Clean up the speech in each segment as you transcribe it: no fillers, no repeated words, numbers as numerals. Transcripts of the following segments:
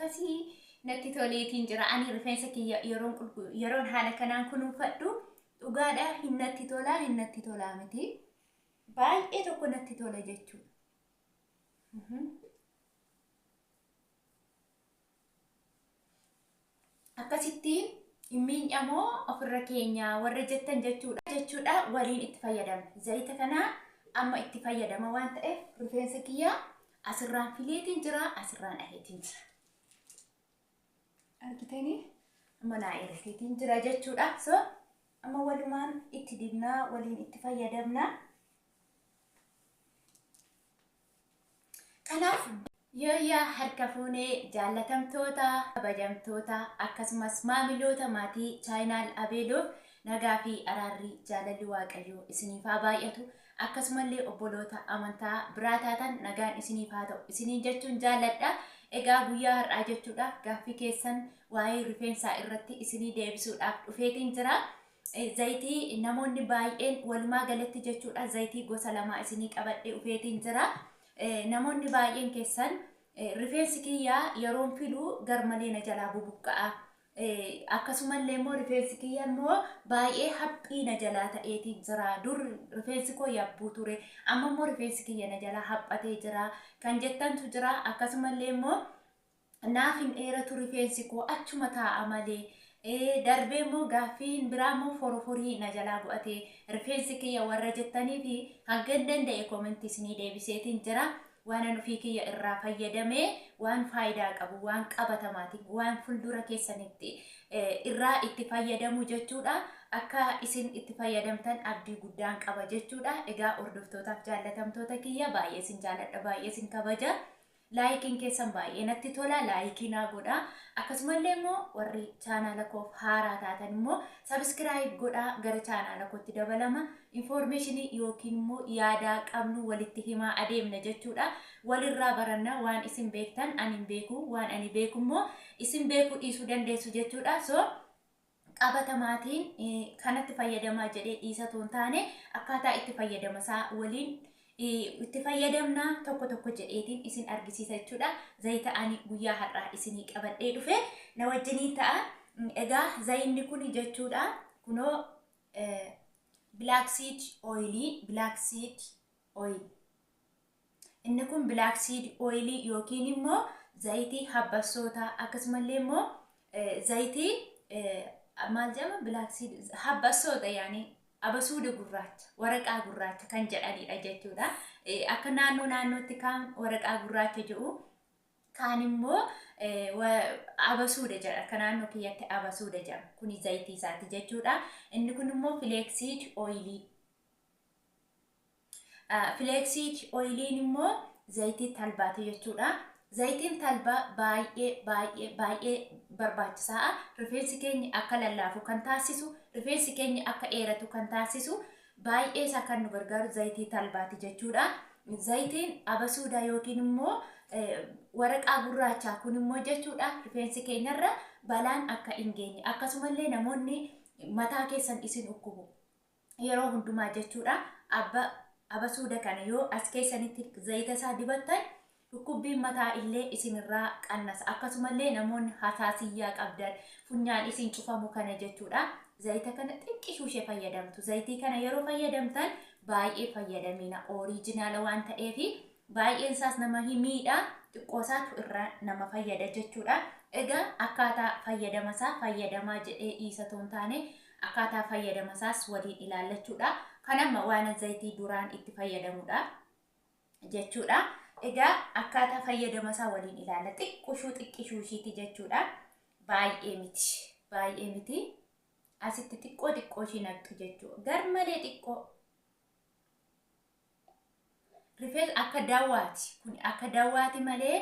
Akkasii natti toleetiin jira. Ani rifeensa kiyya yeroon yeroon haala kanaan kunuunfadhu dhugaadha, hin natti tolaa, hin natti tolaa miti. Baay'ee tokko natti tola jechuudha. Akkasittiin hin miidhamoo ofirra keenya warra jettan jechuudha. Jechuudha, waliin itti fayyadamna. Zayita kana amma itti fayyadama waan ta'eef rifeensa kiyya asirraan fileetiin jira, asirraan dhaheetiin jira. Argitanii, amma naa ergeetiin jira jechuudha. So amma walumaan itti dibnaa, waliin itti fayyadamna. Kanaaf yooyyaa, harka fuunee jaallatamtoota, kabajamtoota, akkasumas maamiloota maatii chaayinaal Abeeloof, nagaa fi araarri jaalalli Waaqayyoo isiniif haa baay'atu. Akkasumallee obboloota amantaa biraa taatan nagaan isiniif haa ta'u isiniin jechuun jaalladha. Egaa guyyaa har'aa jechuudha gaaffii keessan waa'ee rifeensaa irratti isinii deebisuudhaaf dhufeetiin jira. Zayitii namoonni baay'een walumaa galatti jechuudha zayitii gosa lamaa isinii qabadhee dhufeetiin jira. Namoonni baay'een keessan rifeensi kiyyaa yeroon filu garmalee na jalaa bubuqqa'a. Akkasumallee immoo rifeensi kiyya immoo baay'ee haphii na jalaa ta'eetiin jira. Dur rifeensi koo yabbuu ture. Amma immoo rifeensi kiyya na jalaa haphatee jira kan jettantu jira. Akkasumallee immoo naaf hin dheeratu, rifeensi koo achuma taa'a malee. Darbee immoo gaaffiin biraa immoo foroforii na jalaa godhate rifeensi kiyya warra jettanii fi hangan danda'e koomentii isinii deebiseetiin jira. Waan an ofii kiyya irraa fayyadamee, waan faayidaa qabu, waan qabatamaatiin, waan fuuldura keessanitti irraa itti fayyadamu jechuudha. Akka isin itti fayyadamtan abdii guddaan qaba jechuudha. Egaa hordoftootaaf jaallatamtoota kiyya, baay'ee isin jaalladha, baay'ee isin kabaja. Laayikiin keessan baay'ee natti tola, laayikii naa godha. Akkasumallee immoo warri chaanaala koof haaraa taatan immoo sabiskiraayib godhaa, gara chaanaala kootti dabalama. Infoormeeshinii yookiin immoo yaadaa qabnu walitti himaa adeemna jechuudha. Walirraa baranna, waan isin beektan ani hin beeku, waan ani beeku immoo isin beekuu dhiisuu dandeessu jechuudha. So qabatamaatiin kanatti fayyadamaa jedhee dhiisatu hin taane, akkaataa itti fayyadama isaa waliin itti fayyadamna tokko tokko jedheetiin isin argisiisa jechuudha. Zayita ani guyyaa har'aa isinii qabadhee dhufe na wajjinii ta'a. Egaa zayinni kun jechuudha kunoo black seed oil, black seed oil. Inni kun black seed oil yookiin immoo zayitii habbassootaa, akkasumallee immoo zayitii maal jedhama, black seed habbassoota, yaani abasuuda gurraacha, waraqaa gurraacha kan jedhanidha jechuudha. Akka naannoo naannootti kaan waraqaa gurraacha jedhu, kaan immoo abasuuda jedha. Akka naannoo kiyyatti abasuuda jedhama. Kuni zayitii isaati jechuudha. Inni kun immoo flaxseed oilii. Flaxseed oiliin immoo zayitii talbaati jechuudha. Zayitiin talbaa baay'ee baay'ee baay'ee barbaachisaadha. Rifeensi keenya akka lallaafu kan taasisu, rifeensi keenya akka dheeratu kan taasisu, baay'ee isaa kan nu gargaaru zayitii talbaati jechuudha. Zayitiin abasuudaa yookiin immoo waraqaa gurraachaa kun immoo jechuudha rifeensi keenyarra balaan akka hin geenye, akkasumallee namoonni mataa keessan isin dhukkubu yeroo hundumaa jechuudha. Abba abasuuda kana yoo as keessanitti zayita isaa dibattan dhukkubbiin mataa illee isinirraa qannasa. Akkasumallee namoonni hasaasiyyaa qabdan, funyaan isin cufamu kana jechuudha. Zayita kana xiqqishuu ishee fayyadamtu. Zayitii kana yeroo fayyadamtan baay'ee fayyadamina, ooriijinaala waan ta'eef baay'een isaas nama hin miidha, xiqqoo isaatu irraa nama fayyada jechuudha. Egaa akkaataa fayyadama isaa fayyadamaa jedhee dhiisatoo hin taane akkaataa fayyadama isaas waliin ilaallachuudha. Kan amma waan zayitii duraan itti fayyadamudha jechuudha. Egaa akkaataa fayyadama isaa waliin ilaalla. Xiqqishuu xiqqishuu ishiiti jechuudha. Baay'ee miti. Baay'ee miti. Asitti xiqqoo xiqqoo ishii naqxu jechuudha. Gar malee xiqqoo. Rifeensa akka dawwaati. Kun akka dawwaati malee,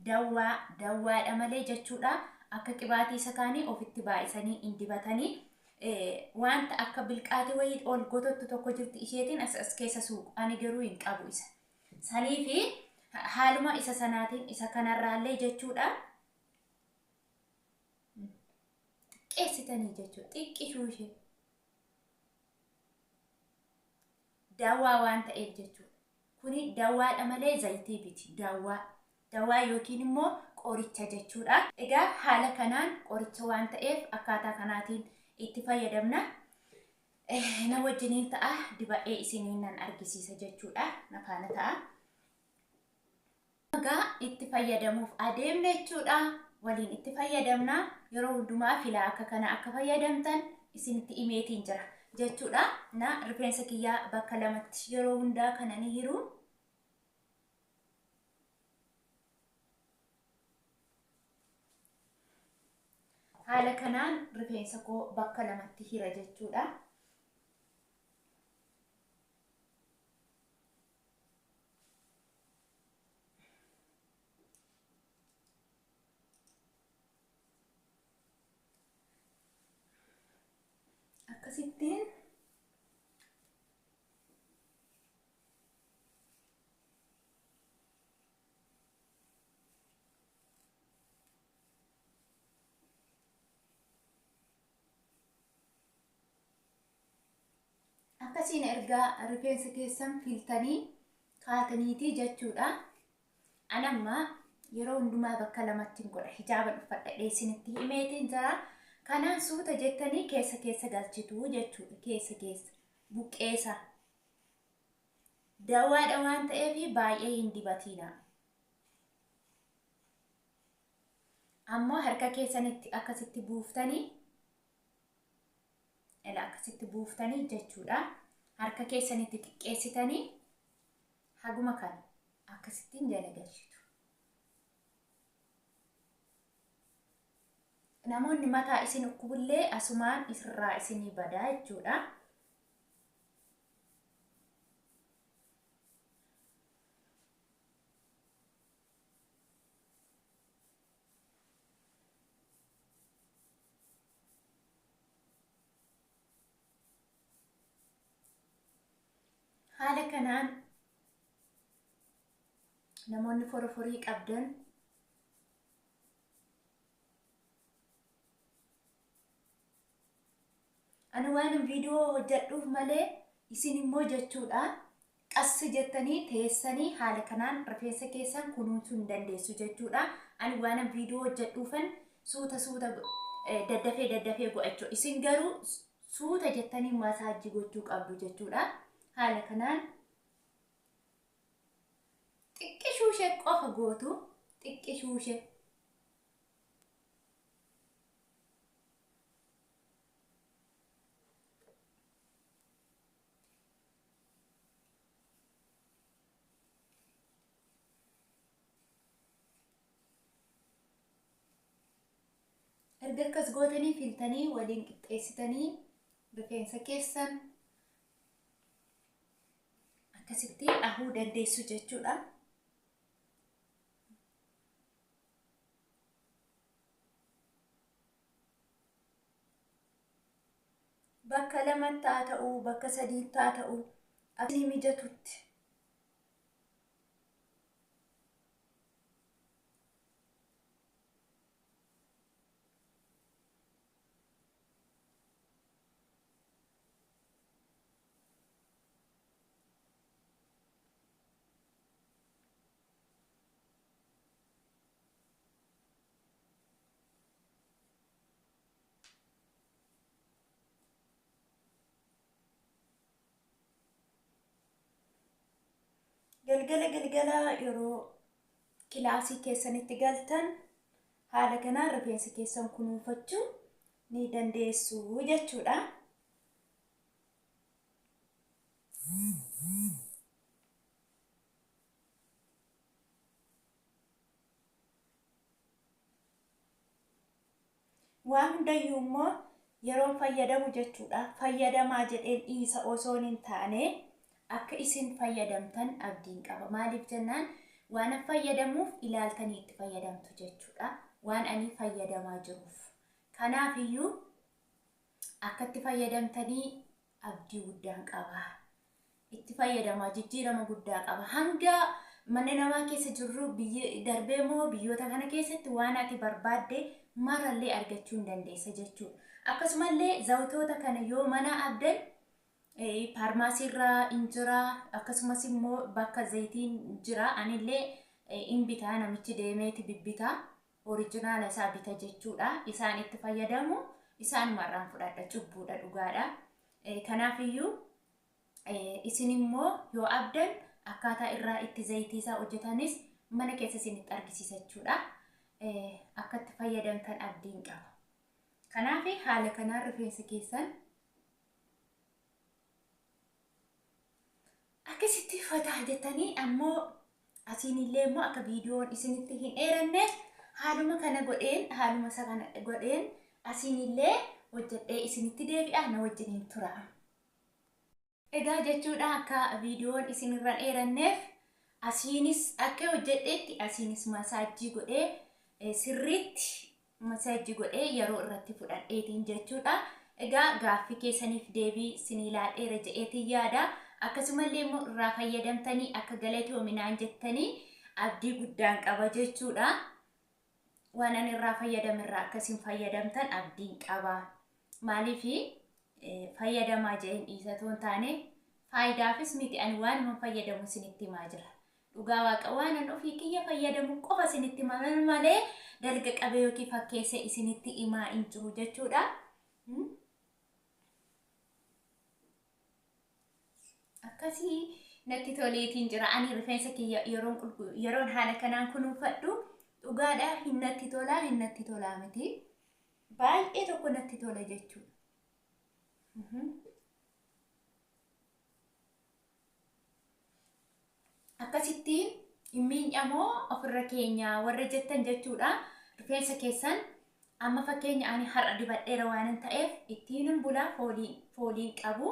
dawwaa dawwaadha malee jechuudha. Akka qibaatii isa kaanii ofitti baay'isanii hin dibatanii. Wanta akka bilqaati wayii ol gotottu tokko jirti, isheetiin as as keessa suuqu. Ani garuu hin qabu isa. Sanii fi haaluma isa sanaatiin isa kanarraallee jechuudha. Xiqqeessitanii jechuudha. Xiqqishuu ishee. Dawwaa waan ta'eef jechuudha. Kuni dawwaadha malee zayitii miti. Dawwaa. Dawaa yookiin immoo qoricha jechuudha. Egaa haala kanaan qoricha waan ta'eef akkaataa kanaatiin itti fayyadamna. Na wajjiniin ta'a, diba'ee isiniin nan argisiisa jechuudha. Na faana ta'a. Egaa itti fayyadamuuf adeemna jechuudha. Waliin itti fayyadamna. Yeroo hundumaa filaa akka kana akka fayyadamtan isinitti himeetiin jira jechuudha. Na rifeensa kiyyaa bakka lamatti yeroo hundaa kana ni hiru. Haala kanaan rifeensa koo bakka lamatti hira jechuudha. Akkasittiin akkasiin ergaa rifeensa keessan filtanii kaataniitii jechuudha. Ani amma yeroo hundumaa bakka lamatti hin godha. Hijaaba uffadha isinitti himeetiin jira. Kanaan suuta jettanii keessa keessa galchitu jechuudha. Keessa keessa buqqeessa. Dawaadha waan ta'eef baay'ee hin dibatiina. Ammoo harka keessanitti akkasitti buuftanii ila akkasitti buuftanii jechuudha. Harka keessanitti xiqqeessitanii haguma kana akkasittiin jala galchitu. Namoonni mataa isin dhukkubullee asumaan irraa isinii badaa jechuudha. Haala kanaan namoonni forforii qabdan ani waan viidiyoo hojjedhuuf malee isin immoo jechuudha qassi jettanii teessanii haala kanaan rifeensa keessan kunuunsuu hin dandeessu jechuudha. Ani waan viidiyoo hojjedhuufan suuta suuta daddafee daddafee godhachuu. Isin garuu suuta jettanii masaajii gochuu qabdu jechuudha. Haala kanaan xiqqishuu ishee qofa gootu, xiqqishuu ishee. Erga akkas gootanii filtanii waliin qixxeessitanii rifeensa keessan akkasitti dhahuu dandeessu jechuudha. Bakka lamatti haa ta'u, bakka sadiitti haa ta'u, akka mijatutti. Galgala galgala yeroo kilaasii keessanitti galtan haala kanaan rifeensa keessan kunuunfachuu ni dandeessu jechuudha. Waan hundayyuu immoo yeroon fayyadamu jechuudha. Fayyadamaa jedheen dhiisa osoo hin taane akka isin fayyadamtan abdiin qaba. Maaliif jennaan waan fayyadamuuf ilaaltanii itti fayyadamtu jechuudha. Waan ani fayyadamaa jiruuf. Kanaafiyyuu akka itti fayyadamtanii abdii guddaan qaba. Itti fayyadamaa jijjiirama guddaa qaba. Hanga mana namaa keessa jirru biyya darbee moo biyyoota kana keessatti waan ati barbaadde marallee argachuu hin dandeessa jechuudha. Akkasumallee zawitoota kana yoo mana abdan faarmaasiirraa hin jira, akkasumas immoo bakka zayitiin jira. Anillee In bitaa namichi deemeeti bibbitaa oriijinaala isaa bita jechuudha. Isaan itti fayyadamu isaanumarraan fudhadha cubbuudha dhugaadha. Kanaafiyyuu isin immoo yoo abdan akkaataa irraa itti zayitii isaa hojjetanis mana keessa isinitti argisiisa jechuudha. Akka itti fayyadamtan abdiin qaba. Kanaaf haala kanaan rifeensa keessan akkasitti fataa jettanii ammoo asiin illee immoo akka viidiyoon isinitti hin dheeranneef haaluma kana godheen haaluma isa kana godheen asiin illee hojjedhee isinitti deebi'a na wajjiniin tura. Egaa jechuudha akka viidiyoon isinirra dheeranneef asiinis akka hojjedheetti asiinis masaajii godhee sirriitti masaajii godhee yeroo irratti fudhadheetiin jechuudha. Egaa gaaffii keessaniif deebii isinii laadheera jedheetiin yaada. Akkasumallee immoo irraa fayyadamtanii akka galatoominaan jettanii abdii guddaan qaba jechuudha. Waan ani irraa fayyadamerraa akkasiin fayyadamtan abdiin qaba. Maaliif fayyadamaa jedheen dhiisatoo hin taane faayidaafis miti ani waanuma fayyadamu isinitti himaa jira. Dhugaa waaqa waan an ofii kiyya fayyadamu qofa isinitti himaa malee dalga qabee yookiin fakkeessee isinitti himaa hin jiru jechuudha. Akkasii natti toleetiin jira. Ani rifeensa kiyya yeroon haala kanaan kunuunfadhu dhugaadha hin natti tolaa hin natti tolaa miti. Baay'ee tokko natti tola jechuudha. Akkasittiin hin miidhamoo ofirra keenya warra jettan jechuudha. Rifeensa keessan amma fakkeenya ani har'a dibadheera waan ta'eef ittiin bulaa fooliin qabu.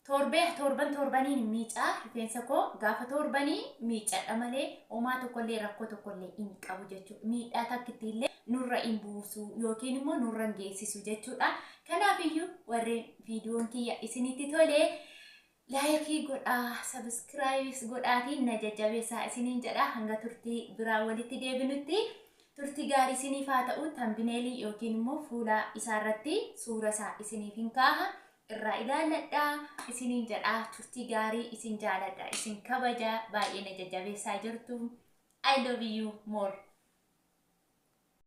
Torbee torban torbaniin miicaa rifeensa koo gaafa torbanii miicadha malee homaa tokkollee rakkoo tokkollee hin qabu jechuudha. Miidhaa takkitti illee nurra hin buusu yookiin immoo nurra hin geessisu jechuudha. Kanaafiyyuu warreen viidiyoon kiyya isinitti tolee laayikii godhaa, sabiskiraayibis godhaatiin na jajjabeessaa isiniin jedha. Hanga turtii biraa walitti deebinutti turtii gaarii isiniif haa ta'u. Tambineelii yookiin immoo fuula isaarratti suura isaa isiniif hin kaaha. Irraa ilaalladhaa isiniin jedha. Turtii gaarii isin jaaladha, isin kabaja, baay'ee na jajjabeessaa jirtu. I love you more.